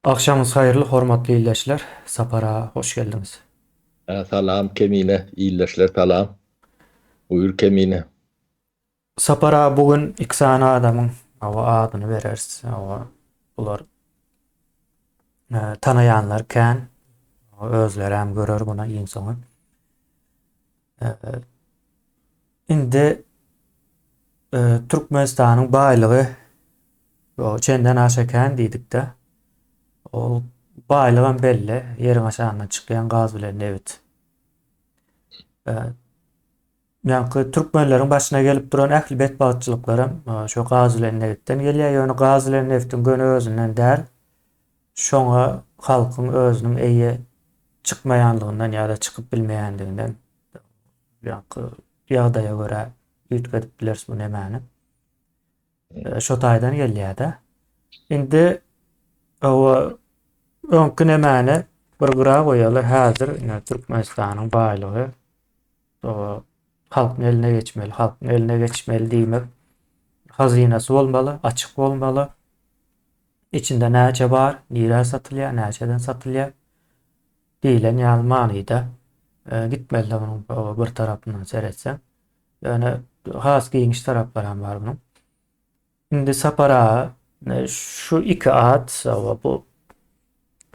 Agşamyňyz haýyrly hormatly ildeşler Sapar aga hoş geldiňiz. Salam Kemine ildeşler salam. Buýur Kemine. Sapar aga bu gün iki sany adamyň hawa adyny bereris. Hawa bular tanaýanlar kän. Özleri hem görer buna iň soňy. Indi Türkmenistanyň baýlygy çenden aşa kän diýdikde, ol baýlygam belli, ýeriň aşagyndan çykýan gaz bilen nebit. Ýaňky türkmenleriň başyna gelip duran ähli betbagtçylyklaram şo gaz bilen nebitden gelýär. Ýöne gaz bilen nebitiň göni özünden däl, şoňa halkyň özüniň eýe çykmaýanlygyndan ýa-da çykyp bilmeýändiginden ýaňky ýagdaýa görä üýtgedip bileris bu nemäni. Şo taýdan gelýär-de. Indi owa öňki nemäni bir gyra goýaly. Häzir ine Türkmenistanyň baýlygy owa halkyň eline geçmeli. Halkyň eline geçmeli diýmek hazynasy bolmaly, açyk bolmaly. Içinde näçe bar, nirä satylýar, näçeden satylýar diýlen ýaly manyda gitmeli munuň bir tarapyndan seretseň. Ýöne has giňiş taraplary hem bar munuň. Indi Sapar aga şu iki at bu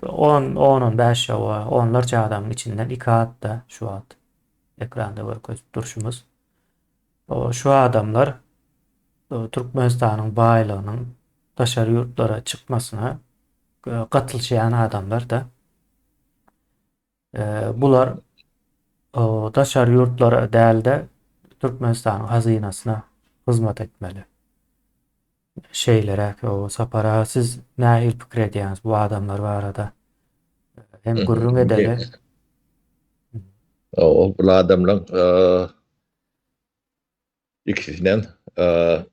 10 10 15 ýa onlarça adamyň içinden iki at da şu wagt ekranda görkezip durşumyz. Şu adamlar Türkmenistanyň baýlygynyň daşary ýurtlara çykmasyna gatylşýan adamlar-da. Bular daşary ýurtlara däl-de, Türkmenistanyň hazynasyna hyzmat etmeli. Şeýleräk, Sapar aga, siz nähili pikir edýäňiz bu adamlar barada? Hem gürrüň edeli. Ol adamlaryň Ikisinem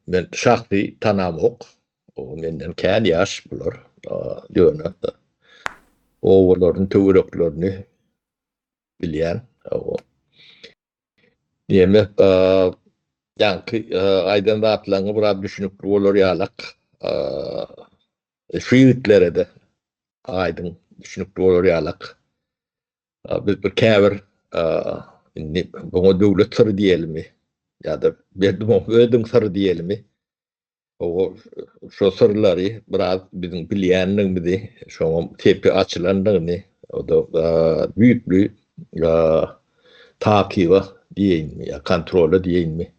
men şahsy tanamok. O menden kän ýaş bular. Ýöne obalaryny, töwereklerini bilýän. Diýmek, ýaňky aýdan zatlaryňy biraz düşünikli bolar ýalak. Şu ýigitlere-de aýdyň düşünikli bolar ýalak. Biz bir käbir indi buňa döwlet syry diýelimi ýa-da Berdimuhamedowyň syry diýelimi? O şo syrlary biraz biziň bilýändigimizi, şoňa sepi açylandygyny, o-da düýpli takyba diýeýinmi ýa kontrola diýeýinmi,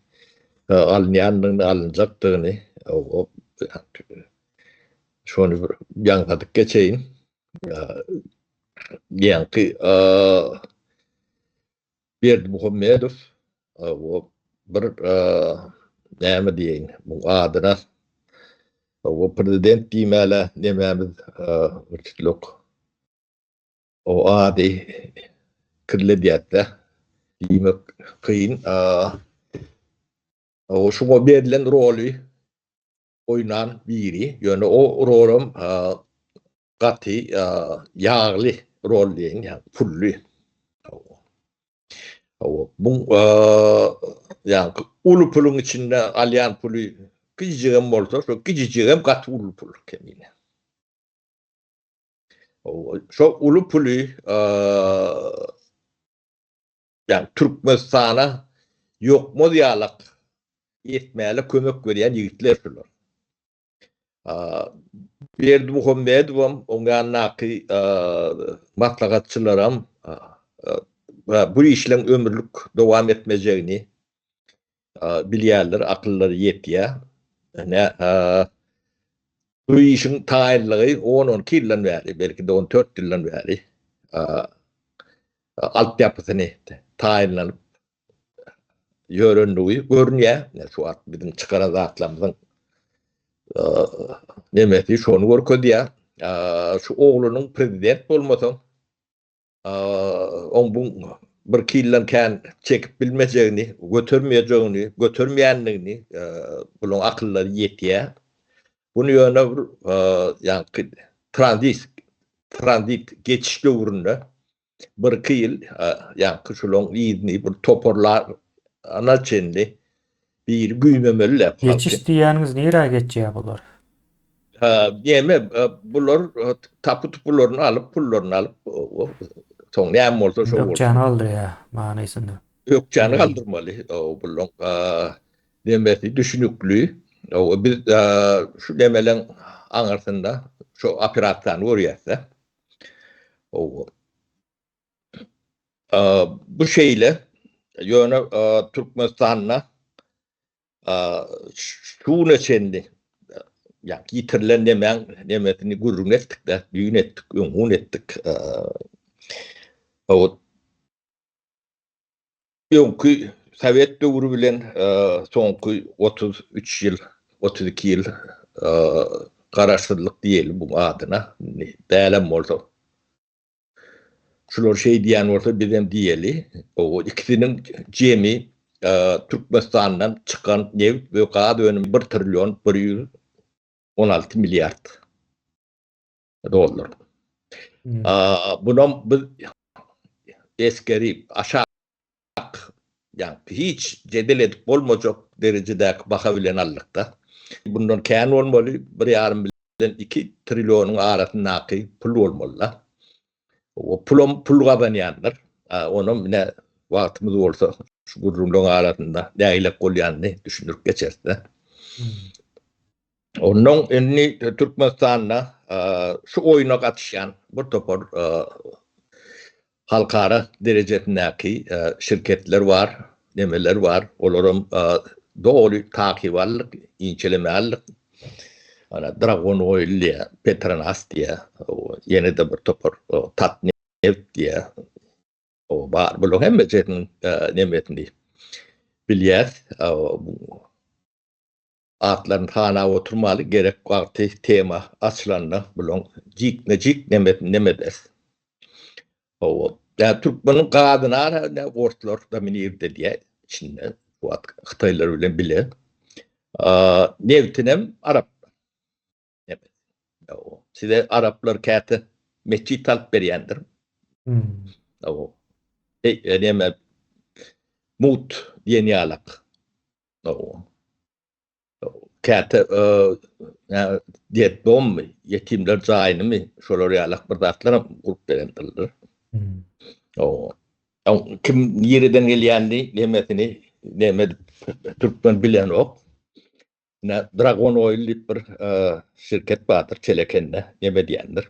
alynýandygyny, alynjakdygyny şony bir ýaňzadyp geçeýin. Ýaňky Berdimuhamedow o bir näme diýeýin, bu adyna o prezident diýmäle nemämiz bir O ady kirledýär-de diýmek kyn. O şuňa berlen roly oýnan biri, ýöne o rolam gaty ýagly rol diýeýin, ýa pully. Hawa, bu ýa uly puluň içinde alýan puly kiçijigem bolsa, şo kiçijigem gaty uly pul kemine. Hawa, şo uly puly ýa Türkmenistana ýokmaz ýalak etmäle kömek berýän ýigitler şular. Berdimuhamedowam, oň ýanyndaky maslahatçylaram bu işleň ömürlik dowam etmejegini bilýärler, akyllary ýetýär. Ine, bu işiň taýynlygy on-on iki ýyldan bäri, belki-de on dört ýyldan bäri altyapysyny taýynlanyp ýörenligi görünýär. Ine, şu wagt biziň çykaran zatlarymyzyň nemesi şony görkezýär. Şu oglunyň prezident bolmasaň, oň bu birki ýyldan kän çekip bilmejegini, götermejegini, götermeýändigini bularyň akyllary ýetýär. Buny ýöne bir ýaňky tranzit, tranzit geçiş döwründe birki ýyl ýaňky şulaň yzyny bir toparlana çenli biri güýmemeli-dä. Geçiş diýýäniňiz nirä geçýär bular? Neme bular tapu-tupularyny alyp, pullaryny alyp, soň näme bolsa şo bolsun. Ökjäni galdyrýar manysynda. Ökjäni galdyrmaly. Bularyň nemesi düşünikli. Biz şu nemeleň aňyrsynda şu operasiýany görýäs-de. Bu şeýle. Ýöne Türkmenistanda şu güne çenli ýa ýitirilen nemäň nemesini gürrüň etdik-de, düýn etdik, öňňun etdik. O öňki sowet döwri bilen soňky 33 ýyl, 32 ýyl garaşsyzlyk diýeli bu adyna, indi dälem bolsa Şular şeý diýýän bolsa bizem diýeli. O ikisiniň jemi Türkmenistandan çykan nebit we gaz önümi bir trillion 116 milliard dollar. Bunam biz esgeri aşak ýa hiç jedel edip bolmajak derejedäki baha bilen aldykda. Bundan kän bolmaly, bir ýarym bilen 2 trillionyň arasyndaky pul bolmaly-da. O pulam pul gazanýandyr. Onam ine wagtymyz bolsa şu gürrüňleň arasynda nägilek bolýanyny düşündirip geçeris-de. Ondan indi Türkmenistanda şu oýuna gatyşýan bir topar halkara derejesindäki şirketler bar, nemeler bar. Olaram doly takyp aldyk, inçeleme aldyk. Ana Dragon Oil diýýär, Petronas diýýär, ýene-de bir topar Tatneft diýýär. O bar, bularyň hemmesiniň nemesini bilýäs. Atlaryny sanap oturmaly, gerek wagty tema açylanda bulaň jikme-jik nemesini neme ederis. Hawa, ýa türkmeniň gazyny ala ine orslar dominird edýär içinde şu wagt hytaýlar bilen bile. Nebtinem araplar. Size araplar käte metjit salyp berýändir. Hawa. Eý, neme mugt diýen ýalak. Käte detdommy, ýetimler jaýynymy, şolar ýalak bir zatlaram gurup berendirler. Kim nireden gelýänini, nemesini, neme edip türkmen bilenok. Ine, Dragon Oil diýip bir şirket bardyr Çelekende, neme diýendir.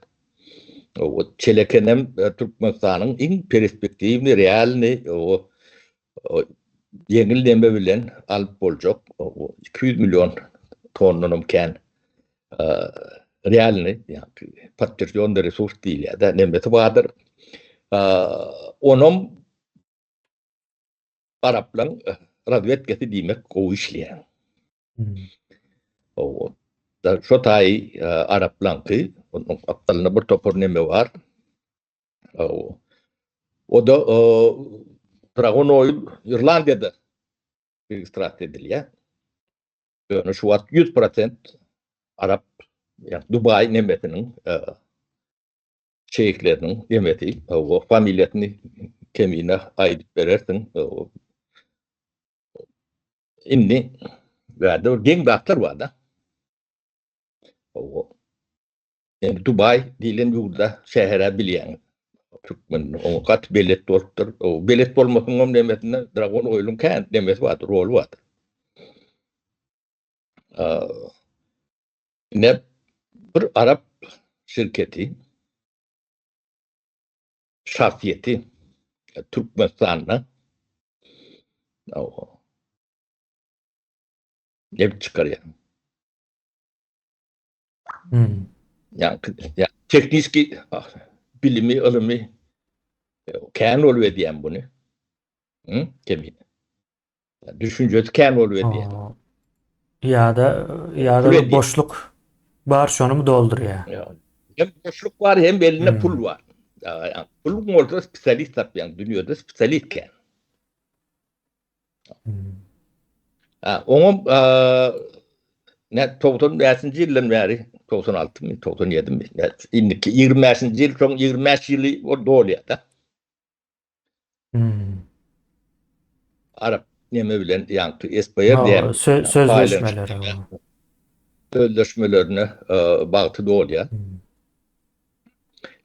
O Çelekenem Türkmenistanyň iň perspektiwnyý, realnyý, o ýeňil neme bilen alyp boljak 200 million tondanam kän realnyý, ýagny podtwержденный resurs diýilýär-de, nemesi bardyr. Onam Araplaryň razwedkasy diýmek gowy işleýär. Hawa. Şo taýy araplaňky, onuň gapdalynda bir topar neme bar. Hawa. O-da Dragon Oil Irlandiýada registrasiýa edilýär. Ýöne şu wagt 100% arap, ýagny Dubaý nemesiniň şeýhleriniň nemesi, hawa, familiýasyny kemine aýdyp berersiň. Indi bärde bir geň zatlar bar-da. Hawa. Indi Dubaý diýlen ýurda, şähere bilýäňiz. Türkmen oňa gaty belet bolupdyr. O belet bolmasynyň nemesinde Dragon Oil-iň kän nemesi bardyr, roly bardyr. Ine bir arap şirketi şahsyýeti Türkmenistanda nebit çykarýar. Hmm. Ýa tehniki bilimi, ylymy kän bolup edýän buny. Hı? Kemine. Düşünjesi kän bolup edýär. Ýa-da ýa-da bir boşluk bar, şony doldurýar? Hem boşluk bar, hem elinde pul bar. Pul bolsa spesialist tapýaň, dünýede spesialist kän. Ha, oňam ne 95-nji ýyldan bäri, 96-my, 97-mi, indiki 25-nji ýyl soň 25 ýyly dolýar-da. Hmm. Arap neme bilen ýaňky SPR diýen sözleşmeler. Özleşmelerine bagty dolýar.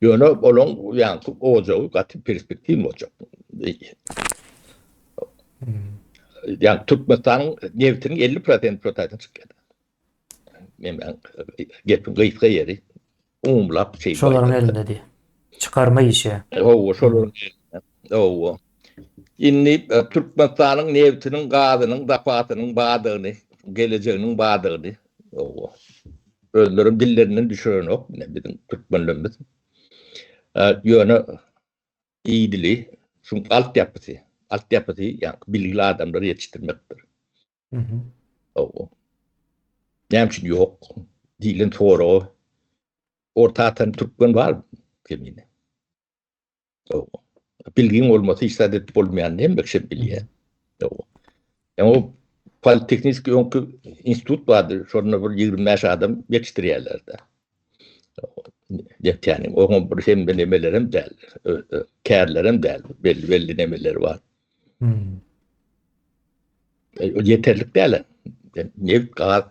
Ýöne olaň ýaňky ojagy gaty perspektiwny ojak. Ýa Türkmenistanyň nebtiniň 50 prosenti şo taýdan çykýar. Meň gepiň gysga ýeri umumlap şeýle. Şolaryň elinde diýip. Çykarma işi. Hawa, şolaryň elinde. Hawa. Indi Türkmenistanyň nebtiniň, gazynyň zapasynyň bardygyny, gelejeginiň bardygyny, hawa, özlerem dillerinden düşürenok ine biziň türkmenlerimiz. Ýöne idili şuň altyapysy, altyapysy ýaňky bilgili adamlary ýetişdirmekdir. Hawa. Näme üçin ýok diýlen soraga orta atan türkmen barmy kemine? Bilgiň bolmasa hiç zat edip bolmaýanyny hemme kişi bilýär. Ýa o politehniki öňki institut bardy, şonda bir 25 adam ýetişdirýärler-de. Ýetýäni, oňa bir hemme nemelerem däl, kärlerem däl, belli-belli nemeleri bar. Hmm. Ýeterlik däl. Neft, gaz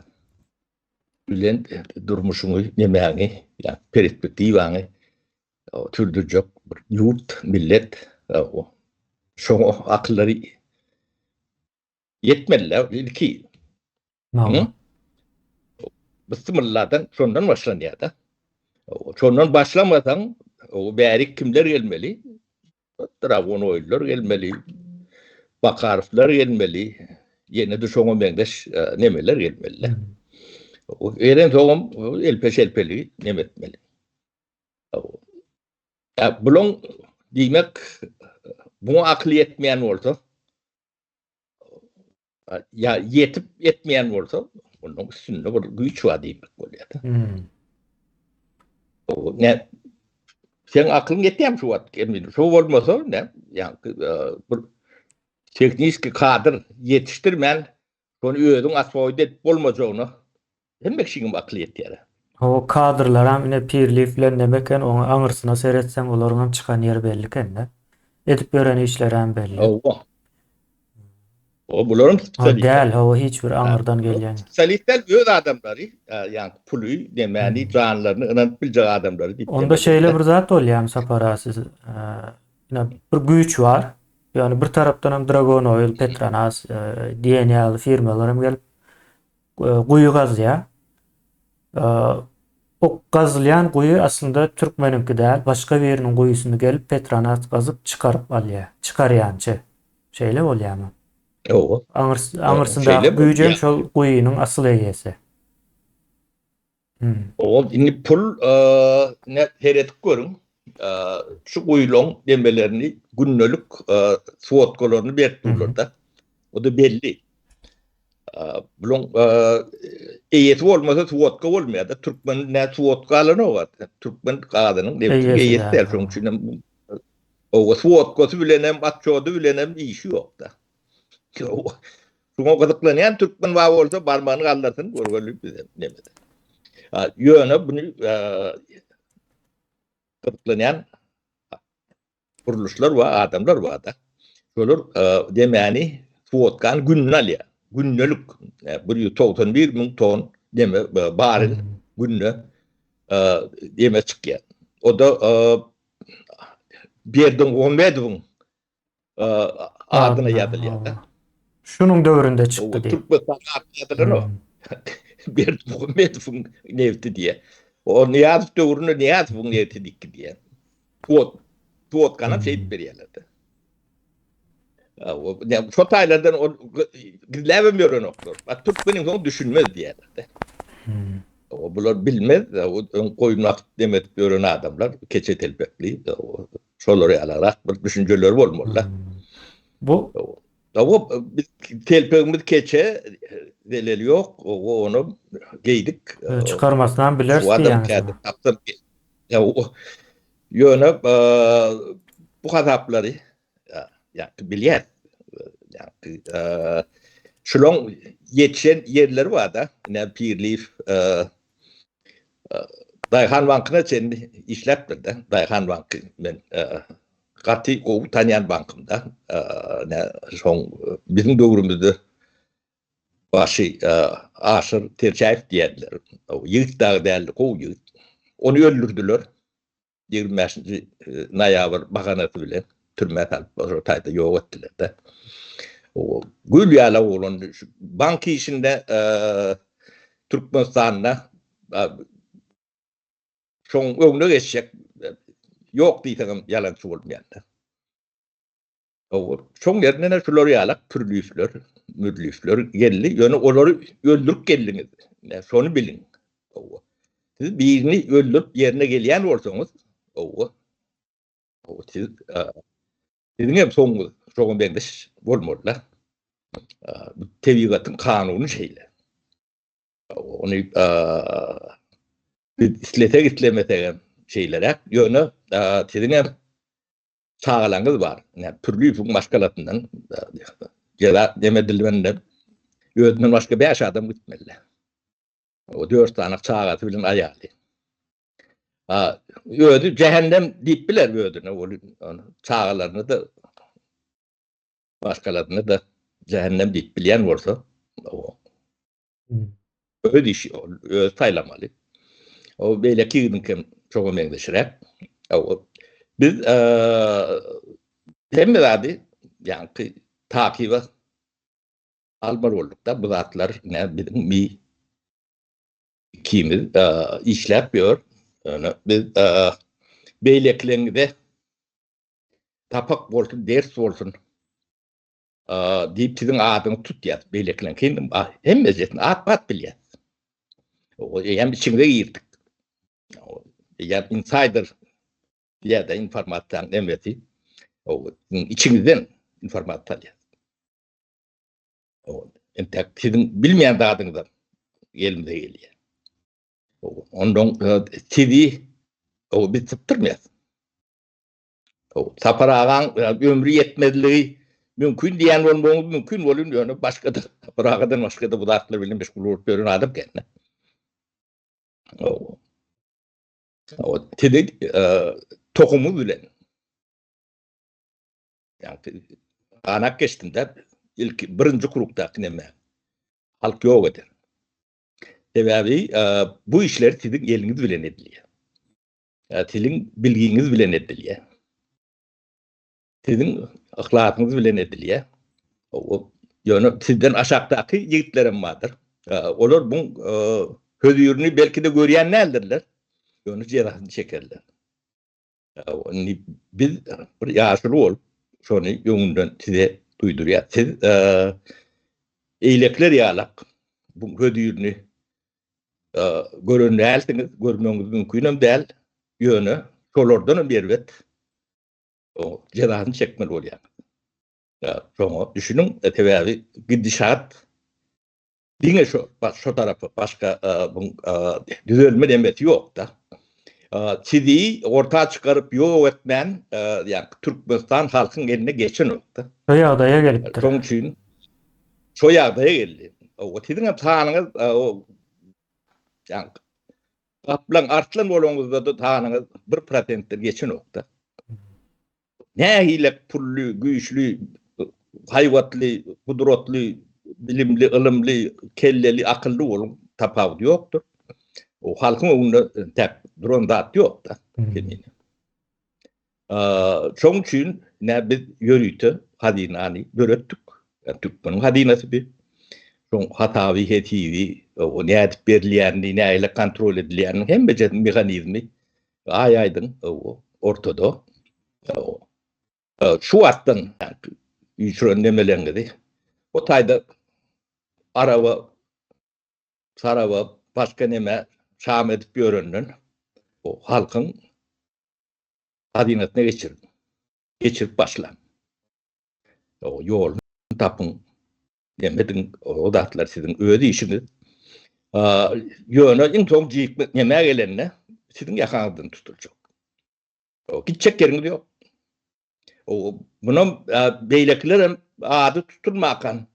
bilen durmuşyňy, nemäňi, ýa perspektiwaňy sürdürjek bir ýurt, millet şoňa akyllary ýetmeli ilki. Bismilladan şondan başlanýar-da. Şondan başlamasaň, o bärik kimler gelmeli? Dragonoýlar gelmeli, Bakarowlar gelmeli, ýene-de şoňa meňzeş nemeler gelmeli. Gelensoňam elpe-şelpeligi neme etmeli. Ýa bulaň diýmek buňa akyly ýetmeýän bolsa ýa ýetip etmeýän bolsa onuň üstünde bir güýç bar diýmek bolýar. Hmm. Ne sen akylyň ýetýärmi şu wagt? Şu bolmasa ne? Ýa e, bir tehniki kadr ýetişdirmän şony özüň aswoýt edip bolmajagyna Hemme kişiňem akyly ýetýär. Hawa kadrlaram ine Pirliýew bilen neme eken oňa aňyrsyna seretseň olaryňam çykan ýeri belli ekende. Edip ýören işlerem belli. Hawa. O bularam spesialist. Däl hawa hiç bir aňyrdan gelýän. Spesialist däl öz adamlary ýaňky puly nemäni janlaryny ynanyp biljek adamlary diýip. Onda şeýle bir zat bolýamy Sapar aga siz ine bir güýç bar. Ýöne bir tarapdanam Dragon Oil, Petronas diýen ýaly firmalaram gelip guýy gazýar. O gazylýan guýy aslynda türkmeniňki däl, başga biriniň guýusyny gelip Petronas gazyp çykaryp alýar. Çykarýançy. Şeýle bolýarmy? Ýok. Aňyrsyndaky güýjem şol guýynyň asyl eýesi. Ol indi pul ne seredip görüň. Şu guýulaň demelerini gündelik swotkalaryny berip durlar-da. O-da belli. Bulaň eýesi bolmasa swotka bolmaýar-da. Türkmen nä swotka alanok. Türkmen gazynyň nebitiň eýesi däl. Şonuň üçin hem o swotkasy bilen hem, otçody bilen hem işi ýok-da. Şuňa gyzyklanýan türkmen bar bolsa barmagyny galdyrsyn görgeli bize nemede. Ýöne bunu gyzyklanýan gurluşlar we adamlar bar da. Şolar demäni swodkany gününe alýar. Gündelik 191 müň ton deme barel günde deme çykýar. O da Berdimuhamedowyň adyna ýazylýar. Şunuň döwründe çykdy diýip. Türkmenistan adyna ýazylanok. Berdimuhamedowyň nebti diýýär. O Nyýazow döwründe Nyýazowyň nebti diýip gidýär. Tuot, tuotkanam şeýdip berýärler-de. Şo taýlardan ol gizläbem ýörenoklar. A türkmeniň soň düşünmez diýýärler-de. O bular bilmez, öň goýun bakyp neme edip ýören adamlar, keçe telpekli. Şolar ýalyrak bir düşünjeleri bolmaly-da. Bu Hawa, biz telpegimiz keçe, zeleli ýok, ony geýdik. Çykarmasynam bileris diýýäňiz. Ýöne bu hasaplary ýa-da bilýäs. Şulaň ýetişen ýerleri bar-da, ine Pirliýew Daýhan bankyna çenli işläpdir-de. Daýhan banky men gaty gowy tanýan bankym-da. Şoň biziň döwrümizde. Başy Aşyr Terçäýew diýerdiler. Ýigit dagy däldi, gowy ýigit. Ony öldürdiler. 25-nji noýabr bahanasy bilen türmä salyp, şo taýda ýok etdiler-de. Gül ýaly oglandy. Şu bank işinde Türkmenistanda şoň öňüne geçjek ýok diýseňem ýalançy bolmaýar-da. Şoň ýerine şular ýalak pürlüfler, mürlüfler geldi. Ýöne olary öldürip geldiňiz. Şony biliň. Siz birini öldürip ýerine gelýän bolsaňyz, hawa. Siz siziň hem soňuňyz şoňa meňzeş bolmaly-da. Bu tebigatyň kanuny şeýle. Ony biz islesek islemesek hem şeýleräk. Ýöne siziň hem çagalaňyz bar. Ine, Pürliýewiň maşgalasyndan jeza dem edilmende özünden başga bäş adam gitmeli. O dört sany çagasy bilen aýaly. Ha, özi jähennem diýip biler özüne, ol çagalaryny da maşgalasyny da jähennem diýip bilýän bolsa, o Öz işi ol, özi saýlamaly. O beýleki ýigidiňkem şoňa meňzeşräk. O biz hemme zady ýaňky takyba almaly bolduk-da, bu zatlar ine biziň mi ikimiz işläp ýör. Ýöne biz beýlekileňize sapak bolsun, ders bolsun. Diýip siziň adyňyzy tutýas. Beýlekileňkini hemmejesini at-bat bilýäs. O eýýäm içiňize girdik. Eýýäm insider diýýär-de informasiýanyň hemmesi. O siziň içiňizden informasiýa alýas. O entek siziň bilmeýän zadyňyzam elimize gelýär. Ondan sizi o biz sypdyrmaýas. Sapar agaň ömri ýetmezligi mümkin diýen bolmagyňyz mümkin bolun, ýöne başga-da Sapar agadan başga-da bu zatlar bilen meşgul bolup ýören adam kän. O sizi tohumyz bilen ýagny ganak geçdim-de ilki birinji krugdaky neme halk ýok eder. Sebäbi bu işler siziň eliňiz bilen edilýär. Siziň bilgiňiz bilen edilýär. Siziň yhlasyňyz bilen edilýär. Ýöne sizden aşakdaky ýigitlerem bardyr. Olar buň hözirini belki-de görýän däldirler. Ýöne jezasyny çekerler. Indi biz bir ýaşuly bolup, şony öňünden size duýdurýas. Siz eýlekiler ýalak buň hözirini Gören dälsiňiz, görmegiňiz mümkinem däl. Ýöne şolardan hem erbet jezasyny çekmeli bolýaňyz. Şoňa düşüniň, sebäbi gidişat diňe şo şo tarapa başga bu düzelme nemesi ýok-da. Sizi orta çykaryp ýok etmän, ýa Türkmenistan halkyň eline geçenok-da. Şo ýagdaýa gelipdir. Şoň üçin Şo ýagdaýa geldi. O siziň hem sanyňyz o ýa gaplaň arslan bolaňyzda-da sanyňyz bir prosentden geçenokda. Nähili pully, güýçli, haýbatly, gudratly, bilimli, ylymly, kelleli, akylly boluň tapawudy ýokdur. O halkyň öňünde täk duran zat ýokda. Kemine. Şoň üçin ine biz ýörite hazynany döretdik. Türkmeniň hazynasy bi. Şoň hasaby, hesibi, o nädip berilýänini, nähili kontrol edilýänini hemmejesiniň mehanizmi aý-aýdyň ortada. Şu wagtdan üýşüren nemeleriňizi o taýda araba, saraba, başga neme şam edip ýörenden o halkyň hazynasyna geçiriň. Geçirip başlaň. O ýoluny tapyň. Neme ediň, o zatlar siziň öz işiňiz. Ýöne iň soň jikme nämä gelende siziň ýakaňyzdan tutuljak. O gitjek ýeriňiz ýok. O munam beýlekilerem ady tutulmakan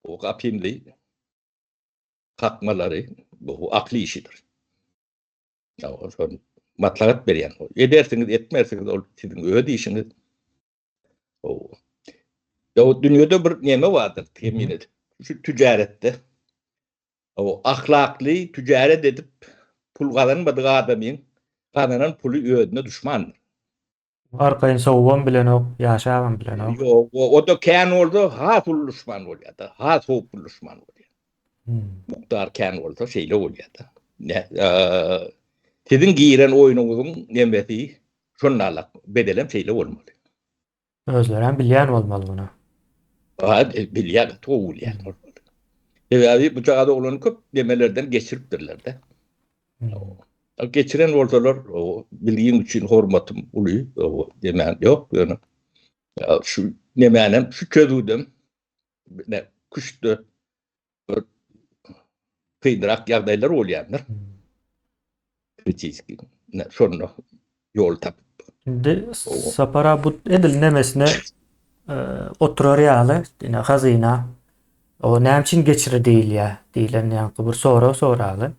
o gapymly kakmalary bu akly işidir. Şony maslahat berýän. Edersiňiz, etmersiňiz ol siziň öz işiňiz. Ýa dünýede bir neme bardyr, temin edip. şu tüjaretde o ahlakly tüjaret edip pul gazanmadyk adamyň gazanan puly özüne duşmandyr. Arkaýyn sowubam bilenok, ýaşabam bilenok. Ýok, o-da kän bolsa has uly duşman bolýar-da, has howply duşman bolýar. Mukdar kän bolsa şeýle bolýar-da. Siziň giren oýnuňyzyň nemesi şonda bedelem şeýle bolmaly. Özlerem bilýän bolmaly muny. Ha, bilýär, gaty gowy bilýän bolmaly. Sebäbi bu jagaz oglany köp nemelerden geçiripdirler-de. Geçiren bolsalar, bilgiň üçin hormatym uly, demän ýok, ýöne şu nemänem, şu çözgüdem küştde bir kynrak ýagdaýlar bolýandyr. Kritiski. Şonda ýol tapyp. Indi Sapar bu edil nemesine e, oturar ýaly, ine hazyna o näme üçin geçiri diýilýär diýlen ýaňky bir sorag soraly.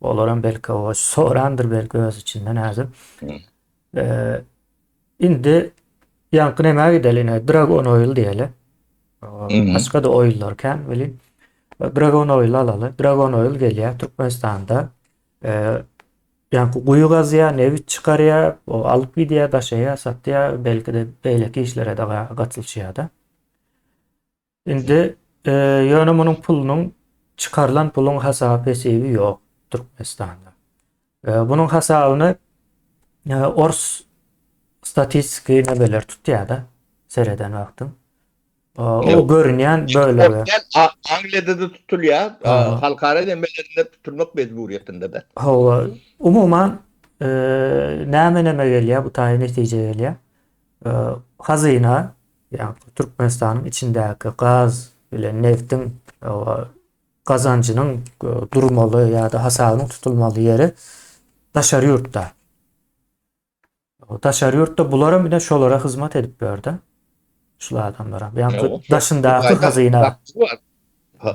Olaram belki o sorandyr belki öz içinden häzir. E, Indi ýaňky nämä gideli ine Dragon Oil diýeli. Başga-da oýullar kän welin. Dragon Oil alaly. Dragon Oil gelýär Türkmenistanda. Ýaňky guýy gazýar, nebit çykarýar, o alyp gidýär, daşaýar, satýar, belki-de beýleki işlere-de gatylşýar-da. Indi ýöne munuň pulunyň çykarylan puluň hasap-hesibi ýok Türkmenistanda. Bunuň hasabyny ors statistiki nemeler tutýar-da, sereden wagtyň. O görünýän bölegi. Angliýada-da tutulýar, halkara nemelerinde tutulmak mejburyýetinde-de. Hawa, umuman näme neme gelýär, bu taýy netije gelýär. Hazyna, ýagny Türkmenistanyň içindäki gaz bilen nebtiň gazanjynyň durmaly ýa-da hasabynyň tutulmaly ýeri daşary ýurtda. Daşary ýurtda bularam ine şolara hyzmat edip ýörde. Şul adamlara. Ýagny daşyndaky hazyna.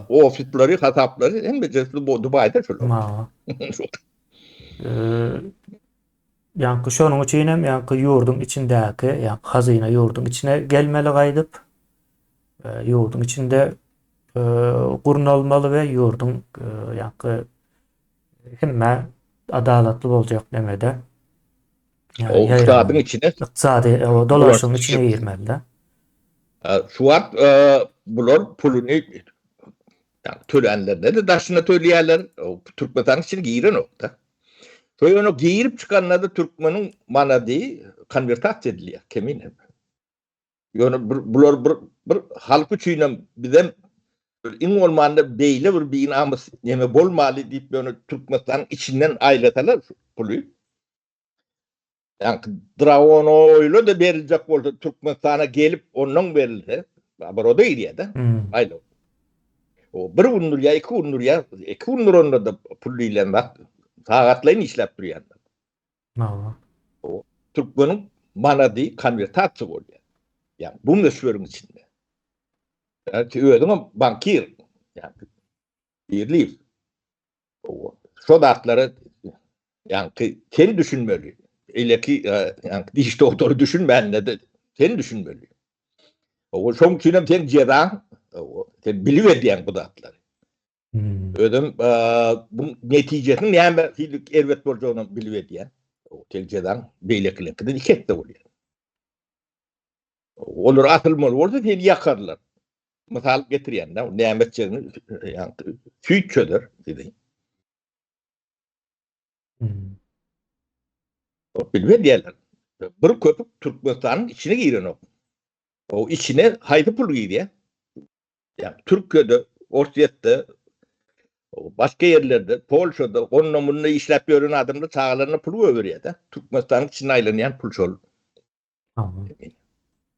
Ofisleri, hasaplary hemmesi Dubaýda şolar. Ýaňky şonuň üçin hem ýaňky ýurduň içindäki ýaňky hazyna ýurduň içine gelmeli gaýdyp, ýurduň içinde gurnalmaly we ýurduň ýaňky hemme adalatly boljak nemede. O ykdysadyň içine. Ykdysady dolaşygyň içine girmeli-de. Şu wagt bular puluny tölänlerine-de daşyna töleýärler. Türkmenistanyň içine girenok-da. Şo ýöne girip çykanda-da türkmeniň manady konwertasiýa edilýär kemine. Ýöne bir bular bir bir halk üçinem bizem bir iň bolmanda beýle bir binamys neme bolmaly diýip ýöne Türkmenistanyň içinden aýlasalar şu puly. Ýaňky Dragon Oil-a-da beriljek bolsa Türkmenistana gelip ondan berilse oboroda girýär-de aýlaw. O bir gün durýar, iki gün durýar, iki gün duranda-da pul diýlen zat sagatlaýyn işläp durýan. Hawa. O türkmeniň manady konwertasiýa bolýar. Ýa bu möçberiň içinde. Ýa özüňem bankir. Ýa Birliýew. Şo zatlara ýaňky sen düşünmeli. Eýleki ýaňky diş dogtory düşünmände-de sen düşünmeli. O şoň üçin hem sen jezaň, sen bilip edýäň bu zatlary. Özem bu netijesiniň näme hili erbet boljagyny bilip edýäň. Sen jezaň beýlekilerden iki esse bolýar. Olar asylmaly bolsa seni ýakarlar. Mysal getirýän-de, näme etjegini ýaňky süýt çözer sizi. Hmm. Bilmez diýerler. Bir köpük Türkmenistanyň içine girenok. O içine haýsy pul girýär? Ýa Türkiýede, Orsýetde, başga ýerlerde, Polşada, onda munda işläp ýören adamlar çagalaryna pul goýberýär-de. Türkmenistanyň içinde aýlanýan pul şol.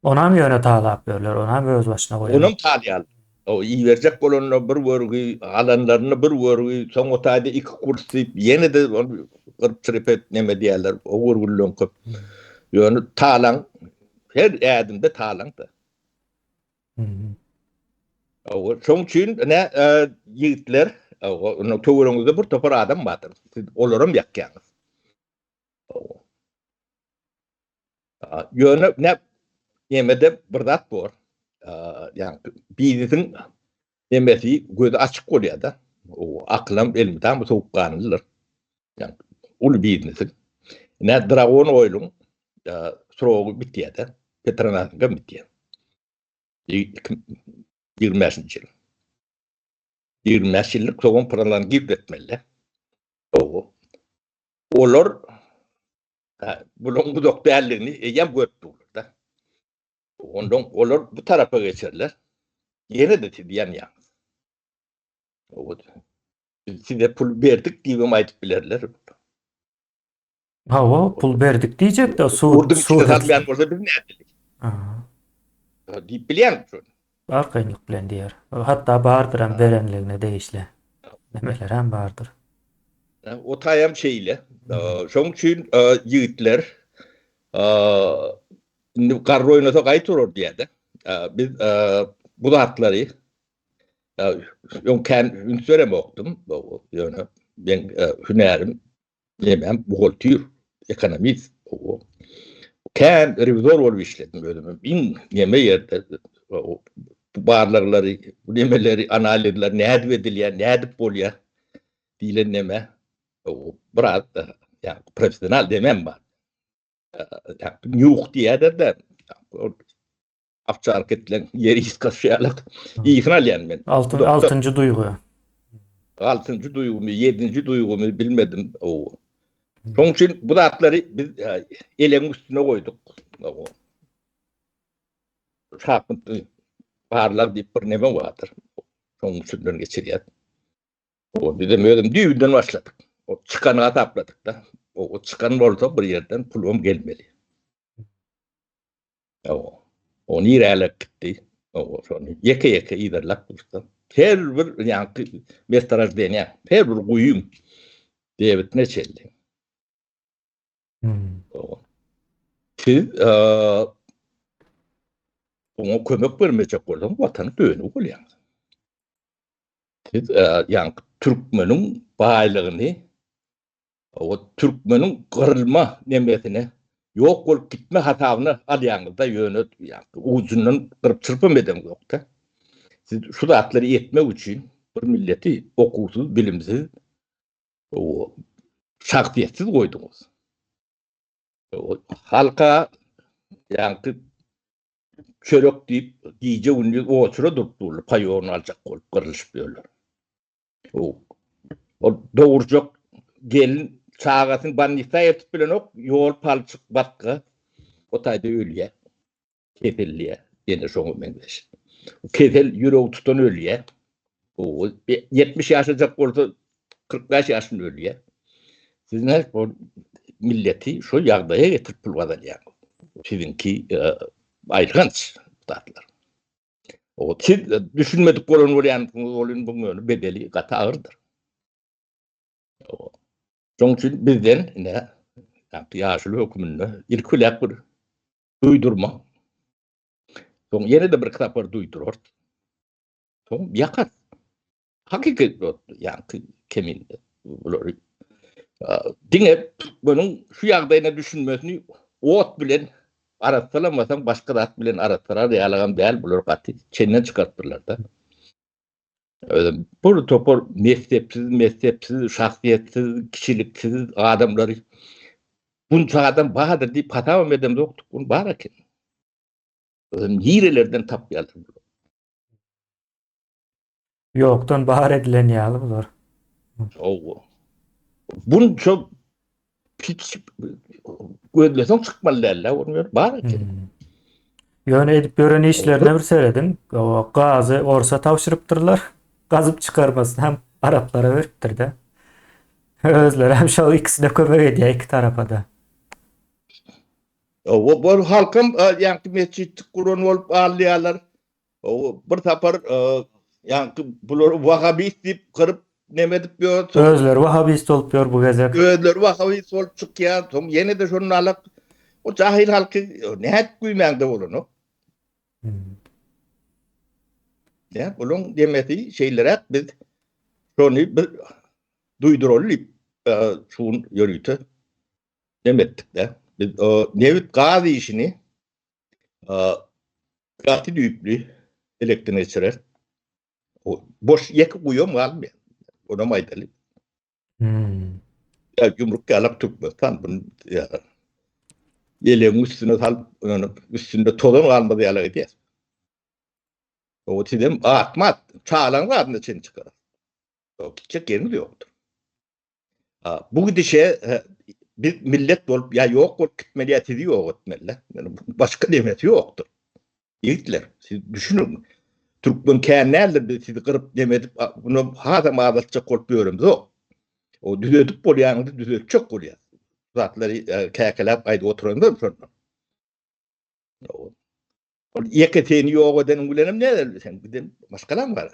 Onam ýöne talap ýörler, onam öz başyna goýan. Onam talýarlar. O iberjek bolanda bir görgi, alanlarynda bir görgi, soň o taýda iki kurs diýip, ýene-de ony gyryp-çyryp et neme diýerler, o görgülileň köp. Ýöne talaň, her ädimde talaň-da. Şoň üçin ine ýigitler, töweregiňizde bir topar adam bardyr. Siz olaram ýakýaňyz. Ýöne ne nemede bir zat bor. Ýagny biznesiň. nemesi gözi açyk bolýar-da. O akylam elmydama sowukganlydyr. Ýagny uly biznesiň. Ine Dragon Oil-yň srogy bitýär-de. Petronasyňkam bitýär. 25-nji ýyl. 25 ýyllyk soňam prolongir etmeli. Olar bularyň uzak däldigini eýýäm görüp durlar-da. Ondan olar bu tarapa geçerler. Ýene-de siz ýanýaňyz. Biz size pul berdik diýibem aýdyp bilerler. Hawa, pul berdik diýjek-de, sud, Urduň sud içine salmaýan bolsa biz nädeli? Aha. Diýip bilýäňmi şony? Arkaýynlyk bilen diýer. Hatda bardyram berenligine degişli nemelerem bardyr. O taýam şeýle. Şoň üçin ýigitler indi garry oýnasa gaý turar diýýär-de. Biz bu zatlary öň kän üns beremokdym. Ýöne meň hünärim Nemem buhgalter, ekonomist. Kän rewizor bolup işledim özümem. Iň neme ýerde bu barlaglary, bu nemeleri, analizler nädip edilýär, nädip bolýar diýlen neme biraz ýa professional demem bar. Ýok diýýärler-de. Awçaryk edilen ýeri ysgaşy ýaly ysyny alýan men. Altyn, altynjy duýgy. Altynjy duýgumy, ýedinji duýgumy bilmedim. Şonuň üçin bu zatlary biz elegiň üstüne goýduk. Şahmatly barlag diýip bir neme bardyr. Şonuň üstünden geçirýär. O bizem özüm düýbünden başladyk. O çykany hasapladyk-da. O çykan bolsa bir ýerden pulum gelmeli. Hawa. O nirälek gitdi? Hawa, şony ýeke-ýeke yzarlap dursa. Her bir ýaňky mestorojdeniýa, her bir guýyň debitine çenli. Hmm. Hawa. Siz oňa kömek bermejek bolsaň, watanyň dönügi bolýaňyz. Siz ýaňky türkmeniň baýlygyny O türkmeniň gyrylma nemesine, ýok bolup gitme hasabyna alýaňyzda ýöne ujundan gyryp çyrpam edeňzokda. Siz şu zatlary etmek üçin bir milleti okuwsyz, bilimsiz, şahsyýetsiz goýduňyz. Halka ýaňky çörek diýip gije-gündiz oçura durup durlar, paýogyny aljak bolup gyrlyşyp ýörler. Ol dogurjak gelin çagasyny bolnisa eltip bilenok, ýol palçyk batga o taýda ölýär. Keselleýär. Ýene şoňa meňzeş. Kesel ýüregi tutan ölýär. O 70 ýaşajak bolsa 45 ýaşynda ölýär. Siz nädip ol milleti şo ýagdaýa getirip pul gazanýaňyz? Siziňki e, aýylganç zatlar. O siz düşünmedik bolan bolýansyňyz bolun bu ýöne bedeli gaty agyrdyr. Şonuň üçin bizden ine ýaşuly höküminde ilki bilen bir duýdurma. Soň ýene-de bir sapar duýdurar. Soň ýakar. Hakyky ýaňky keminde bulary diňe türkmeniň şu ýagdaýyna düşünmesini ot bilen arassalamasaň başga zat bilen arassalar ýalagam däl bular gaty çenden çykarypdyrlar-da. Özem bir topar messepsiz, messepsiz, şahsyýetsiz, kişiliksiz adamlary bunça adam bardyr diýip hasabam edemzokdyk, bar eken. Özem nirelerden tapýarlar bular. Ýokdan bar edilen ýaly bular. Hawa. Bunça piç gözleseň çykmaly däl-de, onuň ýeri bar eken. Hmm. Ýöne edip ýören işlerine bir serediň. O gazy orsa tabşyrypdyrlar. Gazyp çykarmasyny hem araplara beripdir-de. Özleri hem şol ikisine kömek edýär iki tarapa-da. Hawa, bu halkam ýaňky metjitjik guran bolup alýarlar. Bir sapar ýaňky bular wahabist diýip gyryp neme edip ýör. Özleri wahabist bolup ýör bu gezek. Özleri wahabist bolup çykýar. Soň ýene-de şonun alak. O jahil halky nädip güýmäňde bolanok. Ýa bulaň demesi şeýleräk biz şony bir duýduraly diýip şu gün ýörite neme etdik-de. Biz nebit gaz işini Gaty düýpli elekden geçirer. Boş ýeke guýam galmaýar. Onam aýdaly. Hmm. Ýa ýumruk ýalak Türkmenistan bunu ýa ýelegiň üstüne salyp, ýöne üstünde tozan galmaz ýalak edýär. O sizem atma, çalaň zadyna çen çykar. O gitjek ýeriňiz ýokdur. Bu gidişe biz millet bolup ýa ýok bolup gitmeli ýa sizi ýok etmeli. Başga demesi ýokdur. Ýigitler, siz düşüniň. Türkmen kän däldir, biz sizi gyryp dem edip, bunu hasam azaltjak bolup ýöremzok. O düzedip bolýanyňyzy düzetjek bolýar. Zatlary käkeläp aýdyp oturanlar şonda. Ol ýeke seni ýok edeniň bilenem nädeli sen giden maşgalaň bar.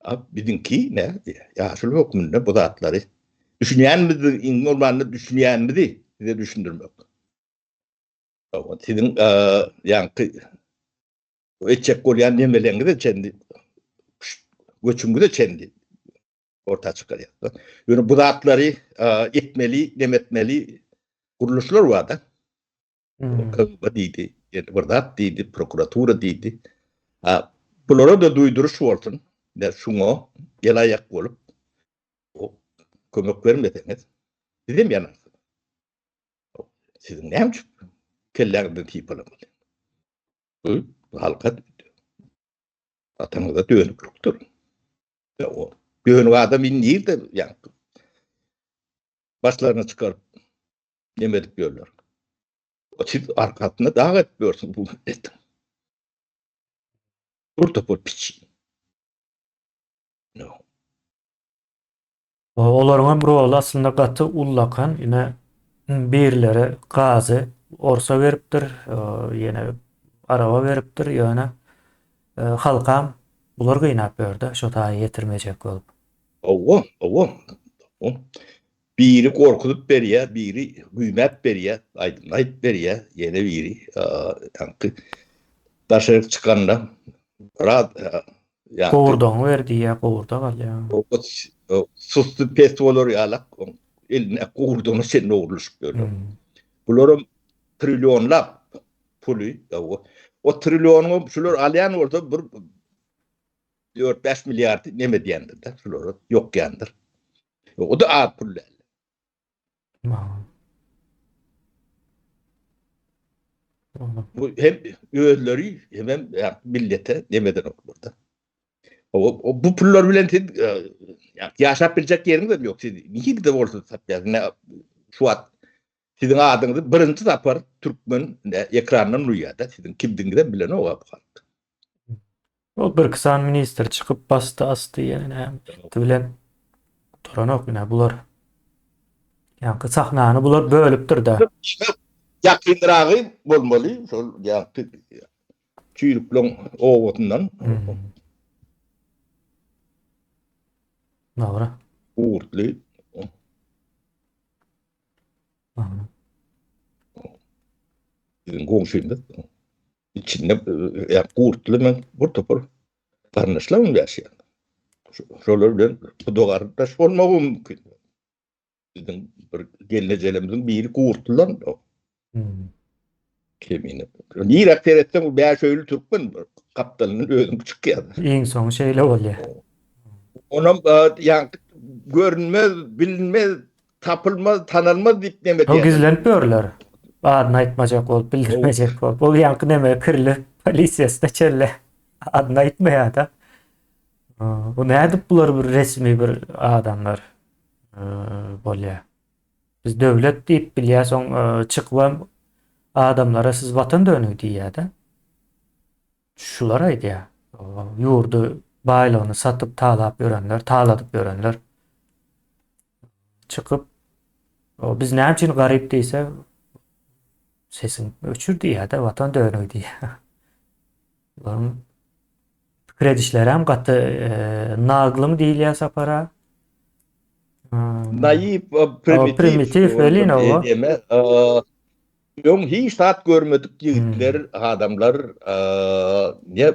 A biziňki ne? Ýaşuly hökmünde bu zatlary düşünýänimizi, iň bolmanda düşünýänimizi size düşündirmek. Siziň ýaňky etjek bolýan nemeleňize çenli, göçüňize çenli orta çykarýar. Ýöne bu zatlary etmeli, nemetmeli gurluşlar bar-da. KGB diýdi, ýene bir zat diýdi, prokuratura diýdi. Ha, bulara-da duýduryş bolsun, ine şuňa el-aýak bolup, kömek bermeseňiz, sizem ýanarsyňyz. Siziň näme üçin kelläňizden sypalamaly? Bu halka ataňyza dönüklikdir. O dönük adam indi nirde ýa başlaryny çykaryp Neme edip ýörler? Siz arkasynda dag edip ýörsüň bu milletiň. Bir topar piç. No. Olaryň hem roly aslynda gaty ullakan. Ine birleri gazy orsa beripdir, ýene araba beripdir, ýöne halkam bular gynap ýörde, şo taýy ýetirmejek bolup. Hawa, hawa. Biri gorkuzyp berýär, biri güýmäp berýär, aýdymyny aýdyp berýär, ýene biri ýaňky daşaryk çykanda biraz ýaňky Gowurdagyňy ber diýýär, gowurdak alýar. Susty pes bolar ýalak, eline gowurdagyna çenli ogurlyşyp ýörler. Bularam trillionlap puly, o trillionyňam şular alýan bolsa bir dört-bäş milliardy neme edýändir-de, şulara ýokýandyr. O da az pul däl. Bu hem özleri hem hem millete demeden okurda. O, o bu pullar bilen siz e, ýaşap biljek ýeriňiz hem ýok. Siz nirede bolsa tapýarsyňyz. Ne şu wagt siziň adyňyzy birinji sapar türkmen ekrandan duýýar-da. Siziň kimdigiňizi hem bilenok bu halk. Ol birki sany ministr çykyp basdy asdy ýene näme etdi bilen gutaranok ine bular. Ýaňky sahnany bular bölüpdir-de. Ýakynragy bolmaly şol ýaňky çüýrükleň obasyndan. Dogry. Gurtly. Biziň goňşymyz. Içinde ýa gurtly men bir topar garyndaşlarym ýaşaýar. Şolar bilen pudak garyndaş bolmagy mümkin. Biziň bir gelnejelerimiziň biri gurtludan. Hmm. Kemine. Nirä seretseň bu bäş öýli türkmen bir gapdalyndan özüň çykýar. Iň soňy şeýle bolýar. Onam ýa görünmez, bilinmez Tapylmaz, tanalmaz diýip neme diýýär. Gizlenip ýörler. Adyny aýtmajak bolup, bildirmejek bolup. Ol ýaňky neme kirli polisiýasyna çenli adyny aýtmaýar-da. Bu nädip bular bir resmi bir adamlar bolýar. Biz döwlet diýip bilýär, soň çykybam adamlara siz watan dönügi diýýär-de. Şular aýdýar. Ýurdy baýlygyny satyp talap ýörenler, taladyp ýörenler. Çykyp biz näme üçin garyp diýse sesiň öçür diýýär-de, watan dönügi diýýär. Bularyň pikir edişleri hem gaty e, naglymy diýilýär sapara. Naiw, primitiv. Primitiv welin owa. Öň hiç zat görmedik ýigitler, adamlar ne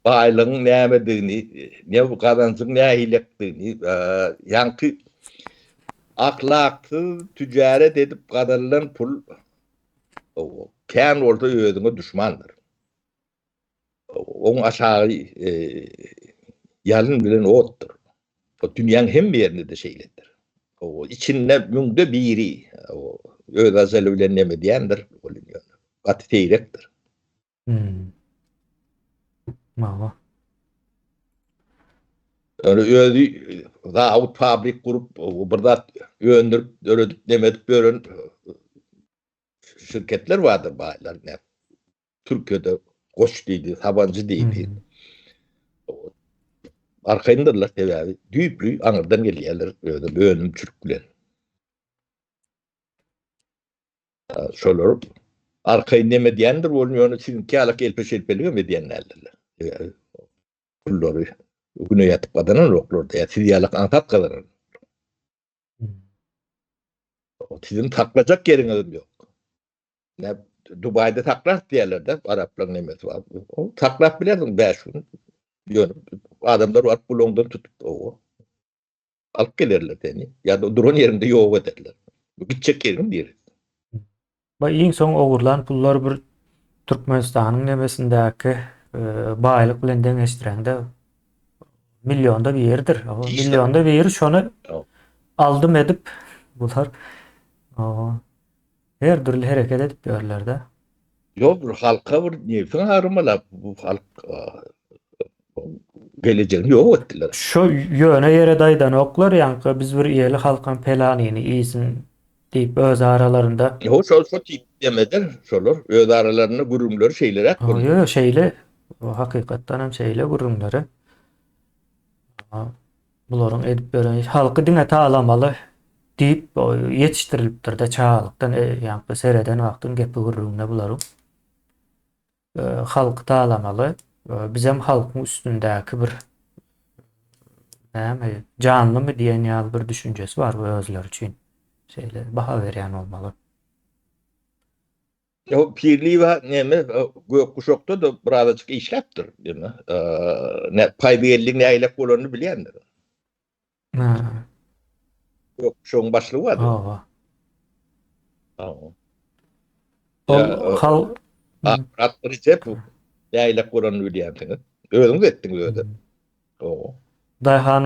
baýlygyň nämedigini, ne gazanjyň nähilekdigini, ýaňky ahlaksyz tüjaret edip gazanylan pul kän bolsa özüňe duşmandyr. Oň aşagy ýalyn bilen otdur. O dünýäň hemme ýerinde-de şeýledir. O içinde müňde biri öz ajaly bilen neme edýändir, ol ýöne gaty seýrekdir. Hmm. Mawa. Ýöne özi zawod, fabrik gurup, bir zat öndürip, döredip, neme edip ýören şirketler bardyr baýlar. Türkiýede Goç diýdi, Sabanjy diýdi. Arkaýyndyrlar sebäbi düýpli aňyrdan gelýärler özem önümçilik bilen. Şolar arkaýyn neme edýändir bolun ýöne siziňki ýalak elpe-şelpeligem edýän däldirler. Sebäbi pullary güne ýatyp gazananoklar ýa siz ýalak aňsat gazanan. Siziň saklajak ýeriňizem ýok. Nä Dubaýda saklarys diýýärler-de, araplaryň nemesi bar. Saklap bilersiň 5 gün. Ýöne adamlar baryp gulagyňdan tutup, owo. Alyp gelerler seni. Ýa-da duran ýeriňde ýok ederler. Bu gitjek ýeriň biri. Bu iň soň ogurlan pullar bir Türkmenistanyň nemesindäki e, baýlyk bilen deňeşdireňde millionda biridir. Millionda biri şony aldym edip bular Her dürli hereket edip ýörler-de. Ýok bir halka bir nebsiň agyrmalap bu halk gelejegini ýok etdiler. Şo ýöne ýere daýdanoklar ýaňky biz bir iýeli halkam pelanyny iýsin diýip öz aralarynda. Ýok şol şo tip demeder şolar öz aralarynda gürrüňleri şeýleräk bolýar. Ýok şeýle hakykatdan hem şeýle gürrüňleri. Bularyň edip ýören işi halky diňe talamaly diýip ýetişdirilipdir-de çagalykdan ýaňky sereden wagtyň gepi gürrüňine bularyň. Halky talamaly. Bizem halkyň üstündäki bir näme janlymy diýen ýaly bir düşünjesi bar bu özleri üçin. Şeýle baha berýän bolmaly. Ýok, Pirliýewa neme Gök guşakda-da birazajyk işläpdir, neme. Ne Paýbygeldiň nägilek bolanyny bilýändir. Ha. Gök guşagyň başlygy bardy. Hawa. Hawa. Ol hal Akmyrat Rejepow nägilek bolanyny bilýänsiňiz. Özüňiz etdiňiz özem. Hawa. Daýhan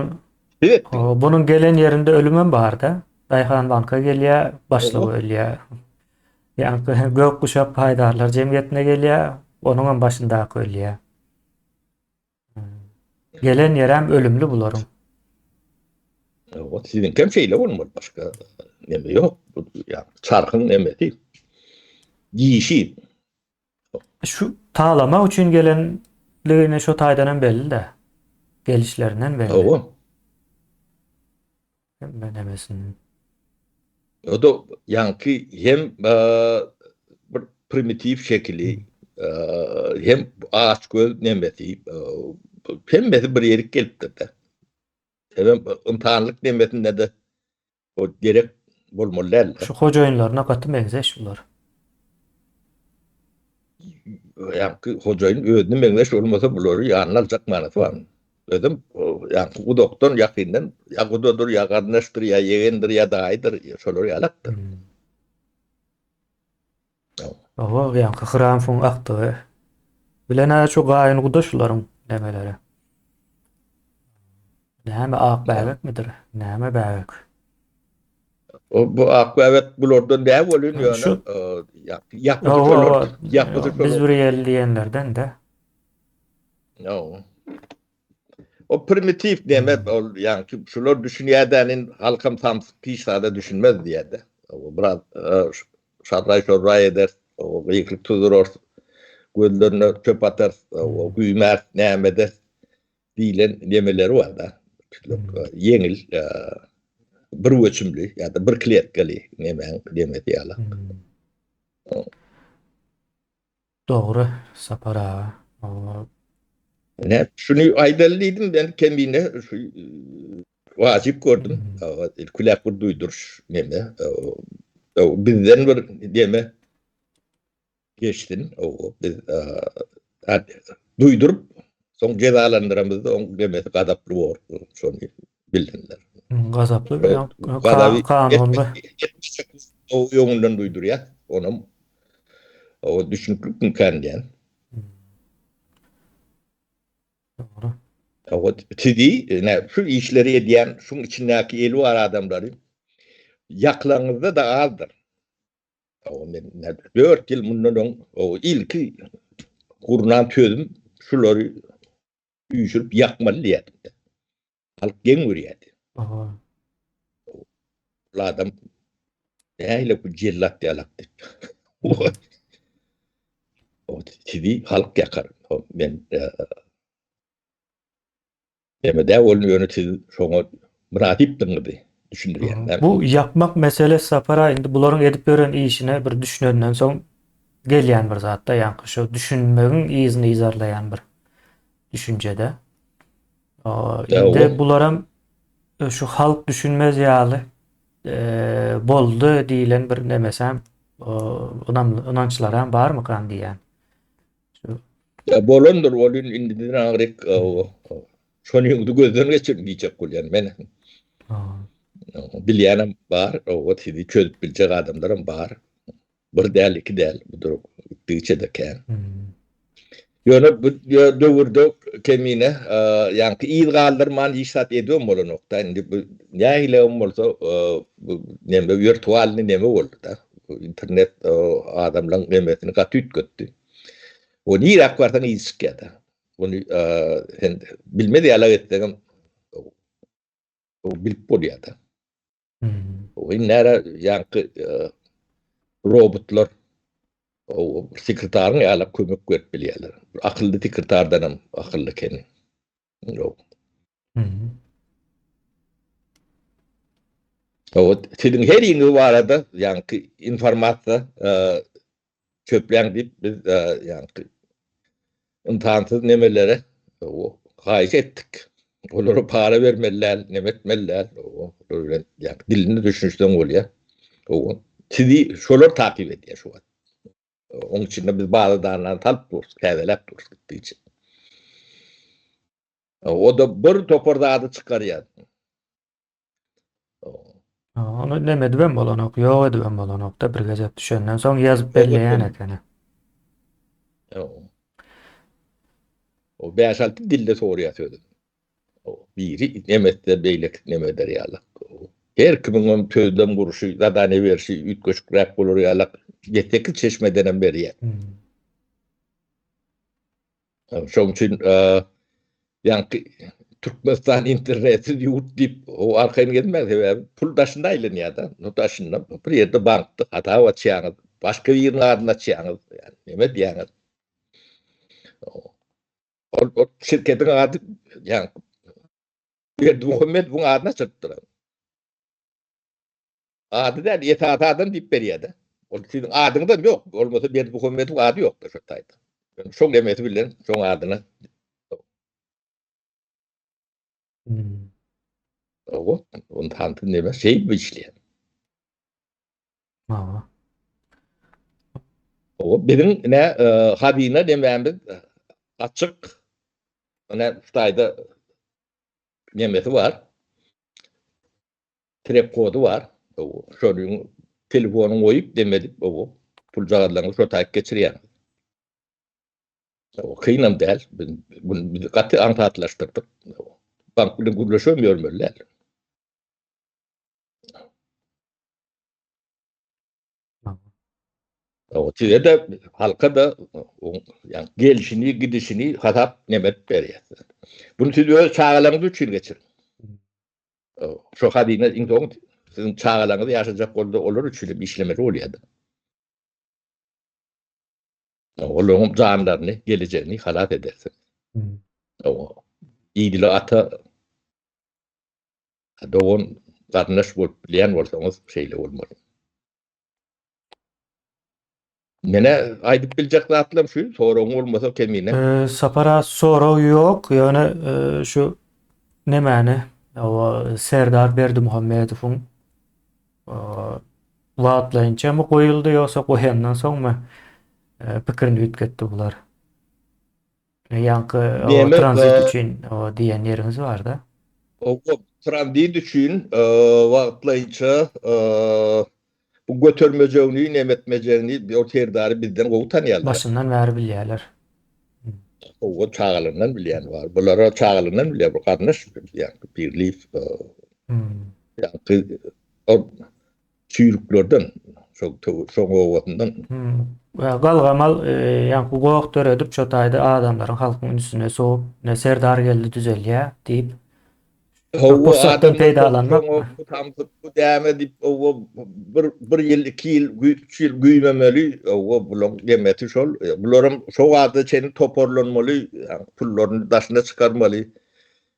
Bunuň gelen ýerinde ölümem bar-da. Daýhan banka gelýär, başlygy ölýär. Ýaňky Gök guşak paýdarlar jemgyýetine gelýär, onuňam başyndaky ölýär. Gelen ýerem ölümli bularyň. Hawa, siziňkem şeýle bolmaly, başga neme ýok. Ýa çarhyň nemesi. Dişi. Şu talamak üçin gelenligini şu taýdan hem belli-de. Gelişlerinden belli. Hawa. Hemme nemesinden. O da ýaňky hem bir primitiw şekili, hem aç göz nemesi, hemmesi bir ýerik gelipdir-de. Sebäp ynsanlyk nemesinde-de O gerek bolmaly däl. Şu hojaýynlaryna gaty meňzeş bular. Ýaňky hojaýyn özüne meňzeş bolmasa bulary ýanyna aljak manysy barmy? Özem ýaňky uzakdan ýakyndan ýa gudadyr ýa garyndaşdyr ýa ýegendir ýa daýydyr şolar ýalakdyr. Hawa ýaňky Hramfyň akdygy bilen-ä şu gaýyn guda şularyň nemeleri. Näme ak bäbekmidir? Näme bäbek? O bu ak bäbek bulardan däl welin ýöne ýapyjy şolar. Ýapyjy şolar. Biz bir ýerli diýenlerden-de. Hawa. O primitiw neme ol ýaňky şular düşünýär-dä halkam samsyk hiç zada düşünmez diýýär-de. Biraz şarraý şorraý eder, gykylyk tuzurar, gözlerine çöp atar, güýmär, näme eder diýlen nemeleri bar-da. Ýeňil, bir göçümli ýa-da bir kletkaly nemäň nemesi ýaly. Dogry Sapar aga. Oba. Ine şuny aýdaly diýdim men kemine şu wajyp gördüm. Küläk bir duýduryş neme. Bizden bir neme geçsin. Biz duýduryp soň jezalandyramyzda oň nemesi gazaply bor. Şony bilsinler. Gazaply kanunly. Öňünden duýdurýar. Onam O düşüniklikmikan diýen. Dogry. Hawa, sizi, ine, şu işleri edýän, şuň içindäki eli bar adamlary ýakylaňyzda-da azdyr. Hawa, men 4 ýyl mundan öň ilki gurnan sözüm şulary üýşürip ýakmaly diýýärdim. Halk geň görýärdi. Aha. Bu adam nähili bu jellat ýalak diýip. O sizi halk ýakar. Men Eme dä ol ýöne siz şoňa mynasypdygyňyzy düşündirýän. Bu ýakmak meselesi Sapar aga indi bularyň edip ýören işine bir düşünenden soň gelýän bir zatda ýaňky şu düşünmegiň yzyny yzarlaýan bir düşünjede. Indi bularam şu halk düşünmez ýaly boldy diýlen bir nemesem ynançlaram barmykan diýýän. Şu bolandyr ol indiden aňryk şony indi gözden geçirin diýjek bolýan men. Bilýänem bar, o sizi çözüp biljek adamlaram bar. Bir däl, iki däl, bu durum gitdigiçe-de kän. Ýöne bu döwürde Kemine, ýaňky yz galdyrman hiç zat edibem bolanok-da. Indi bu nähilem bolsa bu neme wirtualnyý neme boldy-da. Internet adamlaryň nemesini gaty üýtgetdi. O niräk barsaň yz çykýar-da. Ony sen bilmez ýalak etseňem bilip bolýar-da. Näre ýaňky robotlar o sekretaryň ýaly kömek berip bilýärler. Akylly sekretardan hem akylly ekeni. Ýok. O siziň her ýyňyz barada ýaňky informasiýa çöpläň diýip biz ýaňky ynsansyz nemelere haýyş etdik. Olara para bermeli däl, neme etmeli däl. Olar bilen ýaňky dilini düşünişseň bolýar. Sizi şolar takyp edýär şu wagt. Oň içinde biz baza danlary salyp durus, täzeläp durus gitdigiçe. O-da bir topar zady çykarýar. Ony neme edibem bolanok, ýok edibem bolanok-da bir gezek düşenden soň ýazyp belleýän ekeni. O 5-6 dilde sorýar sözi. O biri neme etse beýlekisi neme eder ýaly. Her kimiň hem sözlem gurşy, zadaniýa berşi üýtgeşikräk bolar ýaly. 7-8 çeşmeden hem berýär. Şonuň üçin ýaňky Türkmenistan internetsiz ýurt diýip o arkaýyn gezmäň sebäbi pul daşynda aýlanýar-da. No daşynda bir ýerde bankda hasap açýaňyz, başga biriniň adyna açýaňyz, ýani neme edýäňiz. Ol ol şirketiň ady ýaňky Berdimuhamedowyň adyna açylypdyr. Ady däl, esasy adam diýip berýär-de. Ol siziň adyňyzam ýok. Bolmasa Berdimuhamedowyň ady ýokdur şo taýda. Şoň emesi bilen şoň adyna. Hmm. Owo, ony tanty neme şeýdip işleýär. Hawa. Owo, biziň ne e, hazyna nemämiz açyk. Ine şu taýda nemesi bar. Trek kody bar. Şonuň telefonyň goýup dem edip o puljagazlaryňyzy şo taýyp geçirýäňiz. O kynam däl. Biz biz gaty aňsatlaşdyrdyk. Bank bilen gürleşibem ýörmeli däl. O size-de halka-da ýa gelşini, gidişini hasap neme edip berýär. Bunu siz öz çagalaryňyz üçin geçiriň. Şo hazyna iň soň siziň çagalaryňyz ýaşajak bolsa olar üçin hem işlemeli bolýar-da. Olaryň janlaryny, gelejegini halas edersiňiz. Idili ata dogan garyndaş bolup bilýän bolsaňyz şeýle bolmaly. Menä aýdyp biljek zatlarym şu, soragyň bolmasa kemine. Sapar aga sorag ýok, ýöne şu nemäni o Serdar Berdimuhamedowyň wagtlaýynçamy goýuldy ýogsa goýandan soňmy pikirini üýtgetdi bular. Ýaňky o tranzit üçin o diýen ýeriňiz barda. O tranzit üçin wagtlaýynça bu götermejegini, neme etmejegini o Serdary bizden gowy tanýarlar. Başyndan bäri bilýärler. Hawa, çagalygyndan bilýän bar. Bulara çagalygyndan bilýär, bu garyndaş ýaňky Pirliýew. Ýaňky ol çüýrüklerden, şo şoň obasyndan. Galgamal ýaňky goh döredip, şo taýda adamlaryň, halkyň ünsüni sowup, ine Serdar geldi düzelýär diýip, Hawa, pursatdan adamlar peýdalanmak. şoňa bu samsyk, bu däme diýip, hawa, bir, bir ýyl, iki ýyl, üç ýyl güýmemeli, hawa, bulaň nemesi şol. Bularam şo wagta çenli toparlanmaly, ýagny pullaryny daşyna çykarmaly,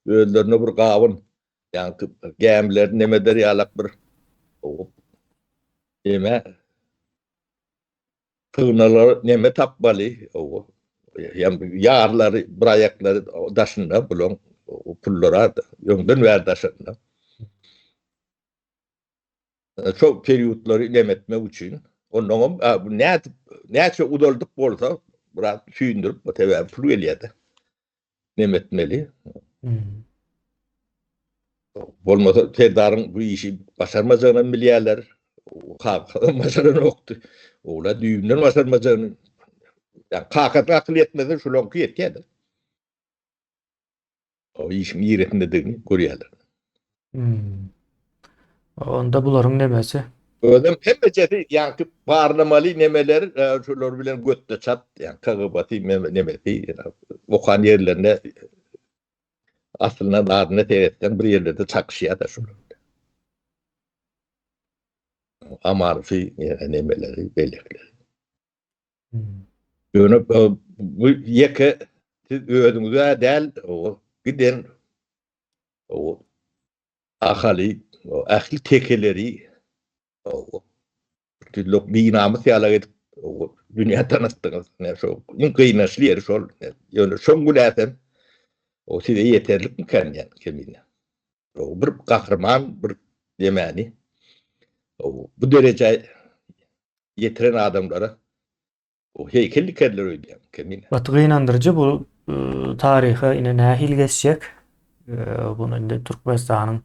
özlerine bir gawun, ýagny gämileri nemeder ýalak bir, hawa, neme. Sygnalar neme tapmaly, ýarlary, bir aýaklary daşynda bulaň pullary öňden bäri daşynda. Şo periodlary neme etmek üçin. Onnoňam nädip, näçe uzaldyp bolsa, biraz süýndürip, sebäbi pul gelýär-de. Neme etmeli. Bolmasa Serdaryň bu işi başarmajagynam bilýärler. Kakasam başaranokdy. Ogla düýbünden başarmajagyny. Ýa kakasyna akyl ýetmese şulaňky ýetýärdir. O işiň niresindedigini görýärler. Hmm. Onda bularyň nemesi? Özem hemmejesi ýaňky barlamaly nemeler e, şular bilen götde çat, ýa KGB-si nemesi okan ýerlerinde Aslynda zadyna seretseň bir ýerlerde çakyşýar-da şular. Amarfy nemeleri, belekleri. Ýöne bu ýeke siz özüňize däl, o giden o Ahaly, ähli tekeleri Bütünlük binamys ýalak edip dünýä tanatdyňyz. Ine şo iň gynançly ýeri şol. Ýöne şoň günäsem o size ýeterlikmikän diýen kemine. O bir gahryman bir demäni o bu derejä ýetiren adamlara O heýkel dikerler öýdýän, Kemine. Gaty gynandyryjy bu taryha ine nähili geçjek. Bunu indi Türkmenistanyň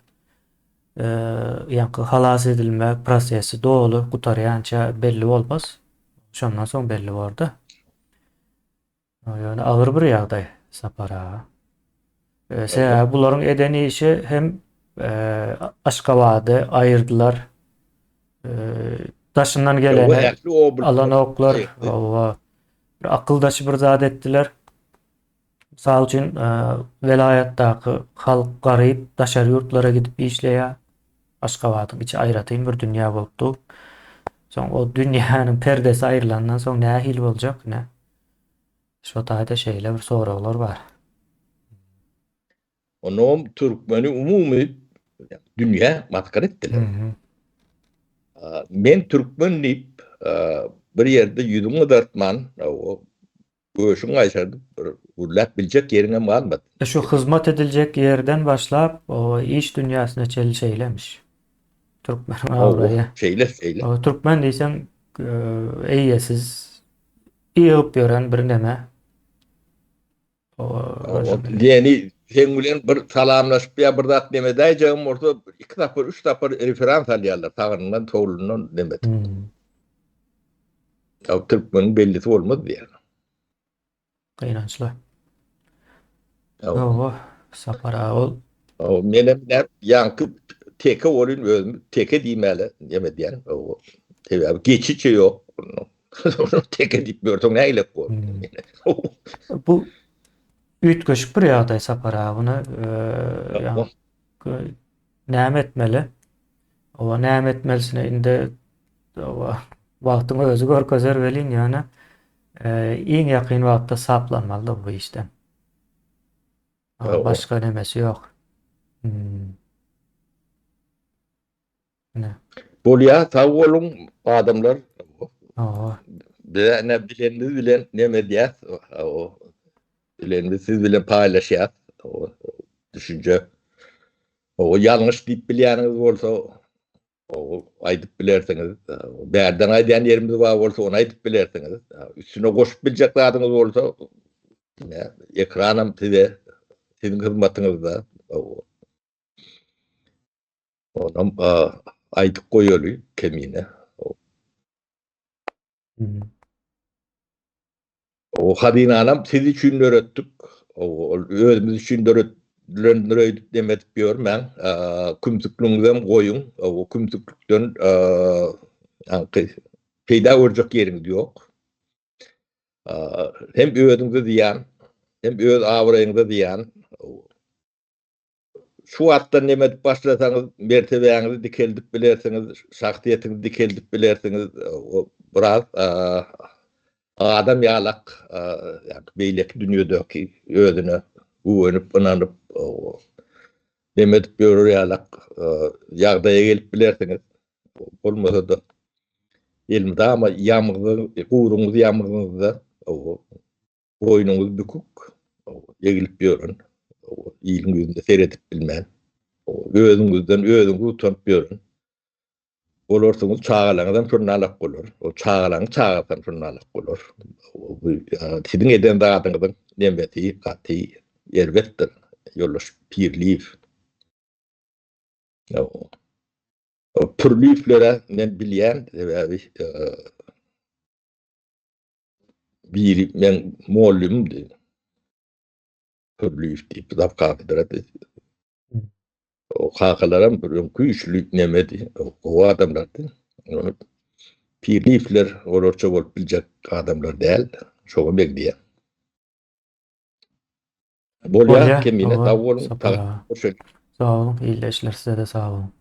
ýaňky halas edilme prosesi doly gutarýança belli bolmaz. Şondan soň belli borda. Ýöne agyr bir ýagdaý Sapar aga. Sebäbi bularyň eden işi hem Aşgabady aýyrdylar. Daşyndan geleni alanoklar. Hawa. Bir akyldaşy bir zat etdiler. Mysal üçin, welaýatdaky halk garyp, daşary ýurtlara gidip işleýär. Aşgabadyň içi aýratyn bir dünýä bolup dur. Soň o dünýäniň perdesi aýrylandan soň nähili boljak ine. Şo taýda şeýle bir soraglar bar. Onam türkmeni umumy dünýä masgara etdiler. Men türkmen diýip bir ýerde ýüzüňi gyzartman, göşüňi gaýşardyp bir gürläp biljek ýeriňem galmady. Şu hyzmat ediljek ýerden başlap, iş dünýäsine çenli şeýlemiş. Türkmeniň abraýy. Şeýle, şeýle. Türkmen diýseň eýesiz ýygyp ýören bir neme. Diýeni seň bilen bir salamlaşyp ýa bir zat neme edäýjegim bolsa, iki sapar, üç sapar referans alýarlar, sagyndan, solundan neme edip. Ýa türkmeniň bellisi bolmaz diýýär. Gynançly. Hawa, Sapar aga ol. Hawa, menem ýaňky teke bolyn özüm teke diýmäle neme edýän. Hawa. Sebäbi geçiçe ýok. Teke diýip ýörseň nägilek bor. Bu üýtgeşik bir ýagdaý Sapar aga muny näme etmeli? Owa näme etmelisini indi owa wagtyň özi görkezer welin ýöne iň ýakyn wagtda saplanmalydyr bu işden. Başga nemesi ýok. Hmm. Ine. Bolýa sag boluň adamlar. Hawa. Bize ne bilenimiz bilen neme edýäs. Hawa. Bilenimiz siz bilen paýlaşýas. Hawa. Düşünje. Hawa ýalňyş diýip bilýäniňiz bolsa hawa aýdyp bilersiňiz. Bärden aýdýan ýerimiz bar bolsa ony aýdyp bilersiňiz. Üstüne goşup biljek zadyňyz bolsa ine ekranam size siziň hyzmatyňyzda. Hawa. Onam aýdyp goýaly kemine. O hazynanam siz üçin döretdik. Ol özümiz üçin döredilendir öýdüp neme edip ýörmäň. Kümsükligiňizem goýuň. O kümsüklikden ýaňky peýda görjek ýeriňiz ýok. Hem özüňize zyýan, hem öz abraýyňyza zyýan. Şu wagtdan neme edip başlasaňyz, mertebäňizi dikeldip bilersiňiz, şahsyýetiňizi dikeldip bilersiňiz. Biraz adam ýalak, ýagny beýleki dünýedäki özüne guwenip, ynanyp, neme edip ýörer ýalak ýagdaýa gelip bilersiňiz. Bolmasa-da elmydama ýamyňyzy, guruňyzy ýamyňyzda Boýnuňyz bükük, egilip ýören, iliň ýüzüne seredip bilmän, özüňizden özüňiz utanyp ýören bolarsyňyz, çagalaryňyzam şonda alak bolar, o çagalaryň çagasam şonda alak bolar. Bu siziň eden zadyňyzyň nemesi gaty erbetdir, ýoldaş Pirliýew. Pürliýewlere men bilýän, sebäbi Biri meň mollymdy. Pürliýew diýip, zawkafedrady. O kakalaram bir öň güýçli nemedi, gowy adamlardy. Ony Pirliýewler olarça bolup biljek adamlar däl, şoňa meňzeýär. Bolýar, Kemine, sag boluň. Sag boluň, ildeşler size-de sag boluň.